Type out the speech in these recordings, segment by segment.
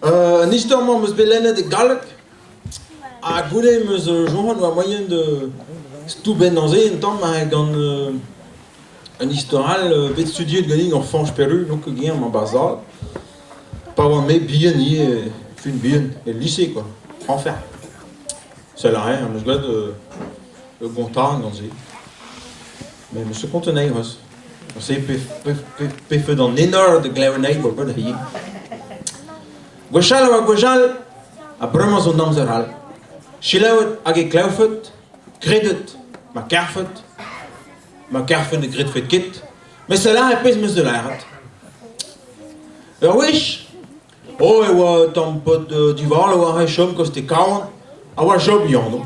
An istor-mañ 'm eus bet lennet e galleg ha goude 'm eus soñjet 'oa moaien da stoubennañ se un tamm gant un istor all bet studiet ganin gant Fañch Peru n'on ket ganin emañ va zad. Pa oan-me bihan ivez, fin bihan, el lise quoi, añfer. Sell aze am eus graet ur gontadenn gant se. Met 'm eus ket kontet anezhi c'hoazh. Se pefe d'an enor da glevet anezhi bepred hiziv. Gwechall a oa gwechall ha bremañ zo un amzer all. Selaouet hag e klevfet, kredet ma karfet, ma karfet ne gredfet ket, met sell aze pezh 'm eus da lâret. Ur wech, oh e oa un tamm paotr divalo war e chom koste Kawan, a oa Job e anv.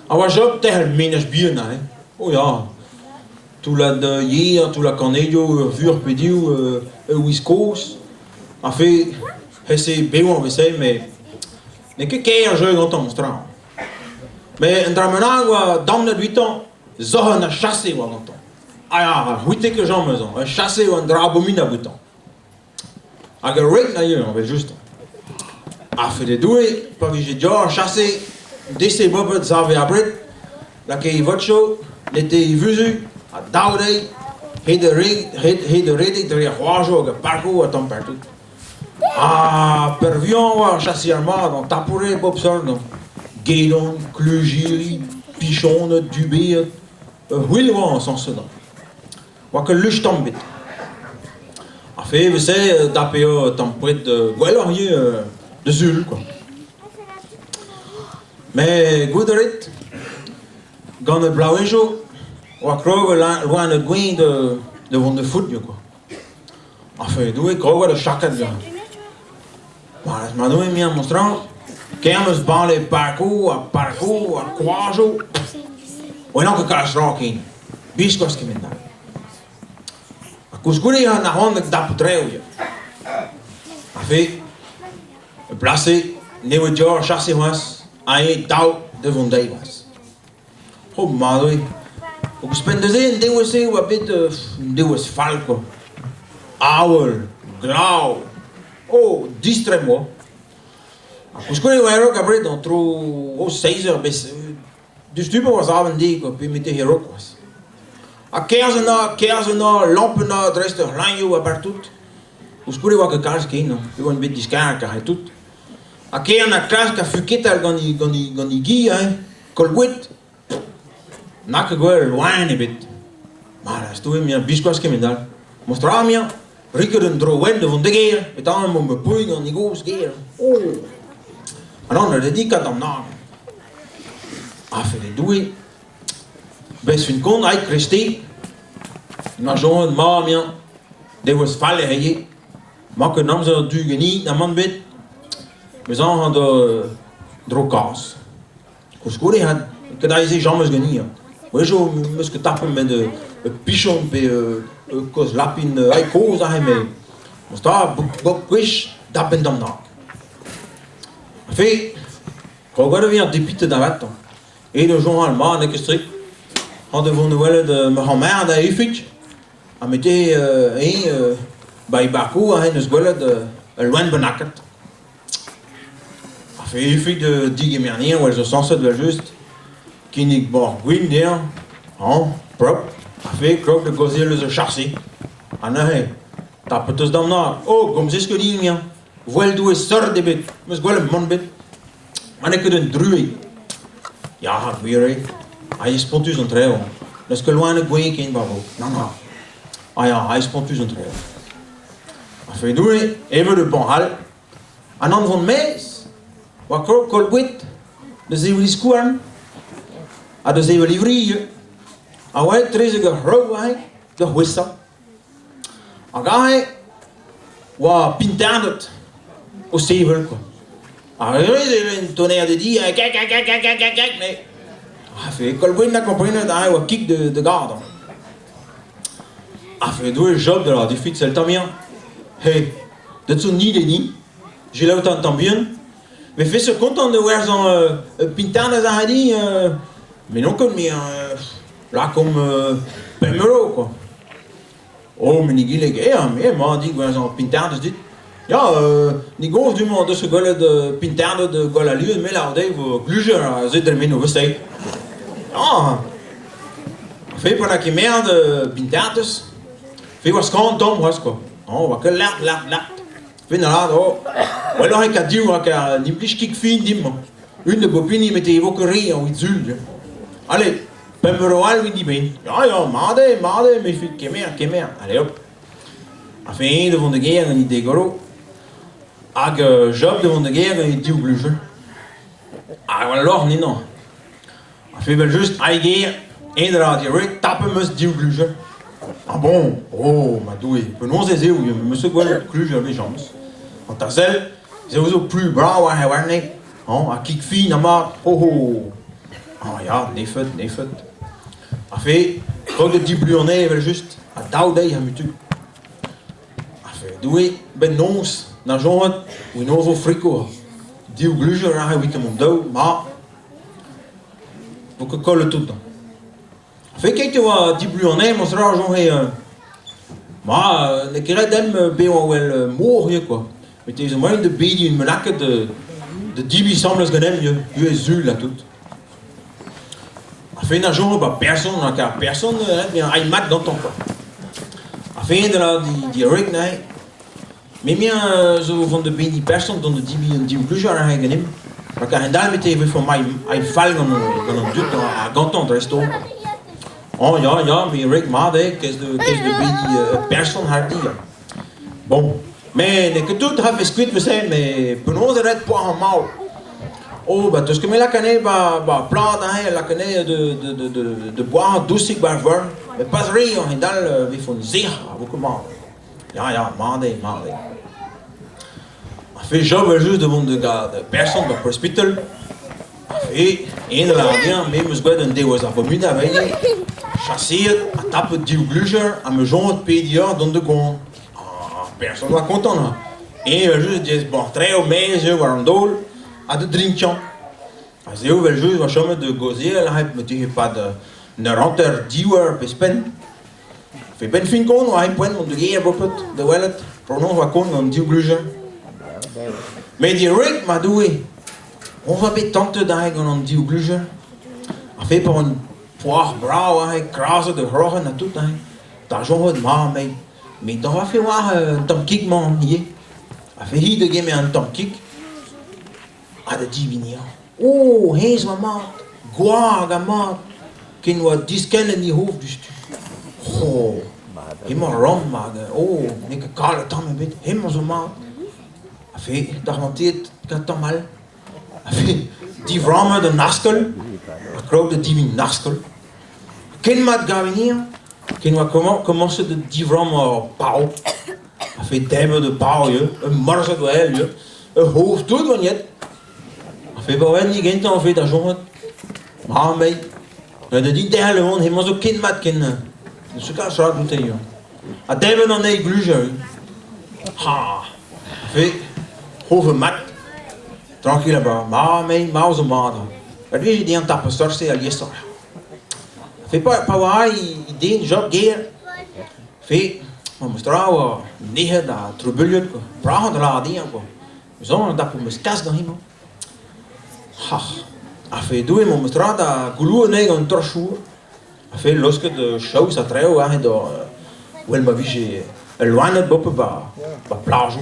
A oa Job tec'hel menaj bihan aze. Oh ya, toullad yer, toullad kanelioù, ur vuoc'h pe div, ur wiz kozh. A fe, hese bevañ 'vez met n'eo ket kaer ar jeu gantañ memes tra. Met un dra bennak oa damnet evitañ, zorc'henn ar chase e oa gantañ. Ah ya, c'hwitek ket james hañ, ur chase eo un dra abominabl outañ. Hag ur wreg d'ailleurs evel-just. Ha fede Doue, pa vije deoc'h ar chase, dese boped save abred, lakae e votcho, lete e vuzu, ha dav dezhi, hed hed redek dre ar c'hoajoù hag ar parkoù ha tamm partout. Ha peurvuiañ oa ar chaseer mat an tapoure bop seurt, gedon, klujiri, pichoned, dubeed, ur c'hwil oa sañset. Oa ket luch tamm ebet. Ar fe evel-se dap eo tamm pred gwelloc'h ivez da sul quoi. Met goût a rit, gant ar bloavezhioù oa krog loened gouez da vont da foot quoi. Ar fe Doue krog da chakat Ma Doue emañ an traoñ, ker 'm eus bale parkoù ha parkoù ha koajoù. Welan ket kalz tra ken, biskoazh kement-all. Ha koulskoude eo an arc'hant da dapout reoù ya. Ha fe, e plas-se, n'eo ket deoc'h chase c'hoazh, ha eo dav da vont dezhi c'hoazh. Oh mat eo. Ouzhpenn da se, an devezh-se oa bet un devezh fall kwa. Avel, glav, oh distremm oa. Ha koulskoude e oa a-raok abred an-tro oh seizh eur bet diouzhtu pa oa savet an deiz kwa pe mete a-raok c'hoazh. Ha kerzh ena, kerzh ena, lamp ena dreist ar c'hlañioù ha partout. Koulskoude e oa ket kalz ken, e oan bet diskarg ha tout. Ha kern ha klask ha fuketal gant he, gant he, gant he gi hein. Kolboued? N'a ket gwell loen ebet. Ma, la stoue mia biskoazh kement-all. Mostra mia, riket un dro wenn da vont da gêr, petra emañ ma pouilh gant e gozh gêr. Oh! Ha nann, a dedikat d'an nag. Ha fede Doue, bez fin kont aet kreste, ma soñjet ma mia, devoz fall e c'helle. Emañ ket an amzer du ganin na mann bet. Bezañ da dro kaz. Koulskoude ket aes james ganin. Gwezhioù 'm eus ket tapet met ur pichon pe ur kozh lapin ay kozh aze met mostra bep gwech dapen d'an nag. Fe, kroget e vezañ depitet avat. Aet eo soñjal mat n'eo ket strikt. C'hoant e vo da welet ma c'hammard da Ifig. Ha met eo eñ 'ba e barkoù aze 'neus gwelet ul loen bennaket. Ar Ifig da degemer anezhañ oa zo sañset evel-just kinnig boc'h gwin dezhañ, hañ, prop, ha fe krog da gaozeal eus ar chase. Ha neuze, tapet eus d'an nor, oh, gomzez ket din, eñ, gwell Doue seurt ebet, 'm eus gwelet mann ebet. Ma n'eo ket un druilh. Ya, gwir eo, aes spontus an traoù. N'eus ket loened gouez ken war-raok. Nann, nann. Ah ya, aes spontus an traoù. Ha fe Doue, evel ur bann all, an anvont maez, oa krog kolboued da sevel e skouarn ha da sevel e vri. A oa etrezek ur c'hraou aze da c'hwesa. Hag aze oa pintardet o sevel kwa. Ar re-se un tonnerre de di, kek, kek, kek, kek, kek, kek, mais ah, fe Kolgwen a komprenet aze oa kig de gard. Ah, fe Doue Job da la difit sell tamm bihan. He, deut zo ni de ni, selaou un tamm bihan. Me fe se kontant de werzhañ pintarnez ar di, mais non ket me lakaomp 5 euro quoi. Oh, met ne gile ket, me emañ dit gwerzhañ pintarnez dit. Ya, ni gozh du-mañ deus gwelet pintarded gwall alies me lâr dezhe 'vo glujer aze dremen o vese. Ah! Fe pa n'a ket merd pintardez, fe oa skañv tamm c'hoazh kwa. Oh, oa ket lart, lart, lart. Fe na lâr, oh, gwelloc'h eo ka't div rak n'implij kig fin dimp. Un da bop hini met e vo ket re evit sul. Ale, pemp euro all evit dibenn. Ya, ya, mat eo, mat eo, me fit kemer, kemer. Ale hop. Ha fe da vont da gêr gant he degolo. Hag Job da vont da gêr gant he div glujenn. Hag al lorc'h ennañ. Ha fe evel-just, ai gêr, eñ da lâret dit, tapet 'm eus div glujenn. Ah bon? Oh, ma Doue, penaos ez eo, 'm eus ket gwelet kluj a-wech james. An ta sell, se zo plu brav aze warne. Hañ, ha kig fin amañ, ho ho! Ah ya, nefet, nefet. Ha fe, krog da dibluñ anezhe evel-just, ha dav dezhi ha mutu. Ha fe, Doue, 'benn noz, na soñjet, oa vo friko. Div glujar aze evit mont daou, ma, vo ket kollet tout. Fe ket e oa diblu anezhe, ma zra soñje ma, n'eo ket ret demp bevañ well mor ivez kwa. Met ez moaien da bediñ un bennaket da debriñ asambles ganemp ivez, ivez sul ha tout. Ha fe na soñj ba person rak ar person ret bezañ mat gantañ kwa. Ha fe da di Rick neuze, Me me zo o vont da bediñ person dont da debriñ an div glujar aze ganimp. Rak a-hend-all met e vefe mailh fall gant an dud ha gantañ dreist-holl. Oh ya, ya, me ret mat eo kez da bediñ person hardi. Bon, me n'eo ket tout 'rafe skuit neuze, met penaos eo ret poazhañ mav? Oh, ba 'teus ket me lak anezhe 'ba 'ba plad aze, lak anezhe de boazhañ dousik 'ba ar vern. Met pas re, a-hend-all 'vefont sec'h ha vo ket mat. Ya, ya, mat eo, mat eo. A fe Job evel-just da vont da gad person d'ar presbital. A fe, eñ da lâret dezhañ, me 'm eus gwelet un devezh ar Bermuda aveit chaseet ha tapet div glujar ha 'm eus soñjet pediñ eur dont da goan. Ar person oa kontant ha eñ evel-just diaes boc'h-tre maez eo war an daol ha da drinkañ. Aze eo evel-just oa chomet da gaozeal aze ma tije 'pad un eur hanter, div eur pe ouzhpenn. Fe benn fin kont oa poent mont da gêr boped da welet penaos oa kont an div glujenn. Met direct, ma Doue, on oa bet tentet aze gant an div glujenn. Ha fe pa oan poac'h brav aze, krazet ur c'hroc'hen ha tout aze. Da soñjet ma met met da rafe war un tamm kig-mañ ivez. Ha fe hi da gemer un tamm kig ha da diviniañ. Oh, hennezh oa mat, gwag ha mat, ken oa diskennet he c'hof diouzhtu. Oh, hemañ ram hag oh, n'eo ket kalet tamm ebet, hemañ zo mat. Ha fe, daranteet gant tamm all. Ha fe, divrammet an askell, ha krog da divin an askell. Ken mat gav-eñ, ken oa komañset da divrammañ ur pav. Ha fe, debret ur pav ivez, ur morzhad oa ivez, ur c'hof tout oa net. Ar fevarenn gentañ a vez da chom Ma mei, da din derc'hel e oan, hemañ zo ken mat ken n'eus ket kalz tra oute ivez. Ha debret an eil glujar. Ha, fe, c'hofe mat, tranquille a-ba. Ma mei, ma zo mat. Pa vije dezhañ tapout sorse aliesoc'h. Fe pa oa e den Job ger, fe, memes tra oa nec'het ha trubuilhet quoi. Bravañ da lâret dezhañ quoi. Soñj an tapoù 'm eus kas gant hemañ. Ha, a fe Doue memes tra da gouloù anezhe gant torchour. A fe laosket chaous ha traoù aze da well ma vije ul loened bep ba ba plajoù.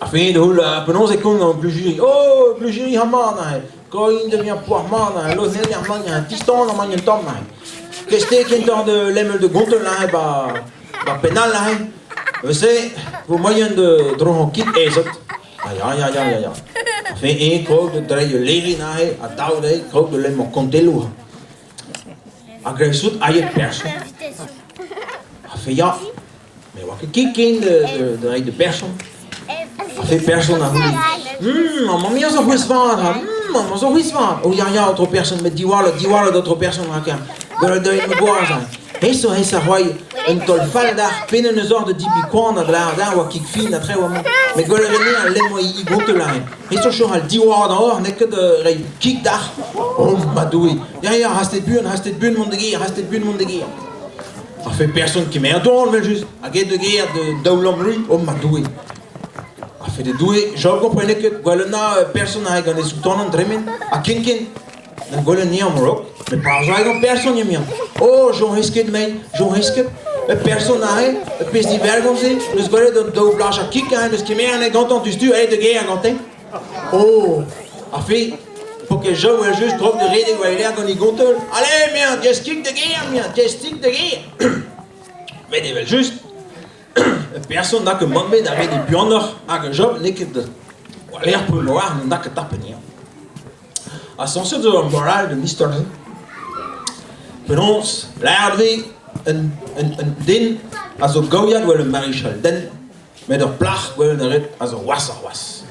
A fe da heul penaos e kont an glujiri. Oh, glujiri amañ neuze. Koin devient poar mat neuze, lozenn ar mañ, distan ar mañ un tamm neuze. Keste kentoc'h de lemel de gontel neuze ba Ba penn all aze, neuze vo moaien da droc'hañ kig aezet. Ah ya, ya, ya, ya, ya. Enfin, eñ krog da dreiñ ul levrin aze, ha dav dezhi krog da lemmañ kontelloù. Ha graet aet person. Ha fe ya, met oa ket kig ken da reiñ da berson. Ha fe person a c'houlenn. Mamm mia zo c'hwezh vat, ha mamm zo c'hwezh vat. Oh ya, ya, aotrou person, met diwallet, diwallet, aotrou person, rak gwelet deuet ma gwaz aze. Aesoc'h aesañ c'hoari un taol fall d'ac'h penaos eus oc'h da debriñ koan ha da lâret d'ac'h oa kig fin ha traoù amañ. Met gwell eo anezhañ al lemmañ e gontel aze. Aesoc'h chom diwar oc'h n'eo ket reiñ kig d'ac'h. Oh ma Doue! Ya ya, hastet buan, hastet buan mont da gêr, hastet buan mont da gêr. A fait person kemer dorn evel-just, hag aet da gêr da daoulamm lui. Oh ma Doue! Fede Doue, Job 'gomprene ket gwell na person aze gant e soutanan dremen ha ken-ken. N'em gwelen neam a-raok, met pa zo gant person emiañ. Oh, Joñ ket mei, Joñ ket. Ur person aze, ur pezh divergont-se, n'eus gwelet an daou blaj ha kik aze, n'eus kemer anezhe gantañ diouzhtu, aet da gêr gante. Oh, ar fe, po ket Job well just krog da redek war e lerc'h gant e gonteul. Allez, emiañ, diaes-kik da gêr, emiañ, diaes-tik da gêr. Met evel-just, Ur person n'a ket mann bet a rede buanoc'h hag ur job n'eo ket war-lerc'h poent oar n'en da ket tapet anezhañ. Ha sañset zo ur moral d'an istor-se. Penaos lâret 'vez un, un, un den a zo gaouiat 'wel ur marichal den, met ur plac'h gwelet a rit a zo washoc'h-wazh.